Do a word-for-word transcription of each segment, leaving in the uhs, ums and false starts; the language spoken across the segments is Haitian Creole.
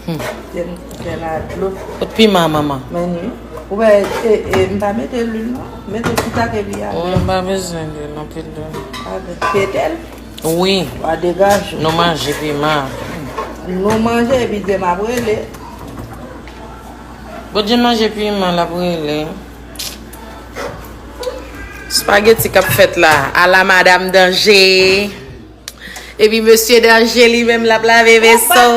Tèm kè la dlo. Kot piman, manman? Men ni. Ou wè, e, e, m pa mete lwil non. Mete ti take li a. Wi, m pa bezwen lwil, anpil lwil. Avèk petèl. Wi. Wa degaje. Nou manje piman. Nou manje epi demen ap rele. Bon, Jen manje piman, l ap rele. Spageti k ap fèt la, ala Madam Danje. Epi mesye Danje li menm l ap lave veso.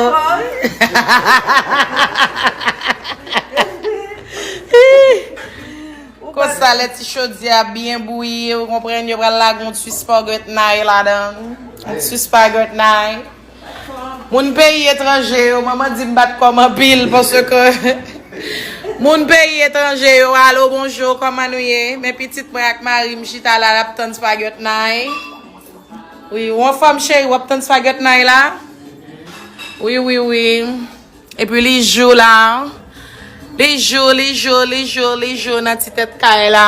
Konsa, lè ti chodyè a byen bouyi, ou konprann, yo pral lage yon ti spaghetnay ladan. Yon ti spaghetnay. Moun peyi etranje yo, manman di m bat kò m anpil, paske moun peyi etranje yo, alo, bonjou, kòman nou ye? Men pitit mwen ak mari m chita la, l ap tann spaghetnay. Wi, ou anfòm cheri, w ap tann spaghetnay la? Wi, wi, wi. Epi li jou la. Li jou, li jou, li jou, li jou nan ti tèt kay la.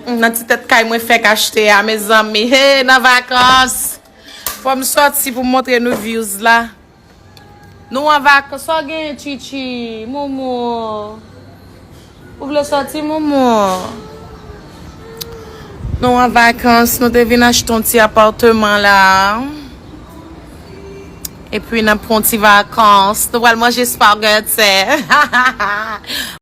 Nan ti tèt kay mwen fèk achte a, mezanmi. Hey, nan vakans. Fò m sòti pou m montre nou views la. Nou an vakans, sa w genyen, Chichi? Moumou. Ou vle sòti, Moumou? Nou an vakans, nou te vin achte yon ti apatman la. Epi n ap pran yon ti vakans. Nou pral manje spageti.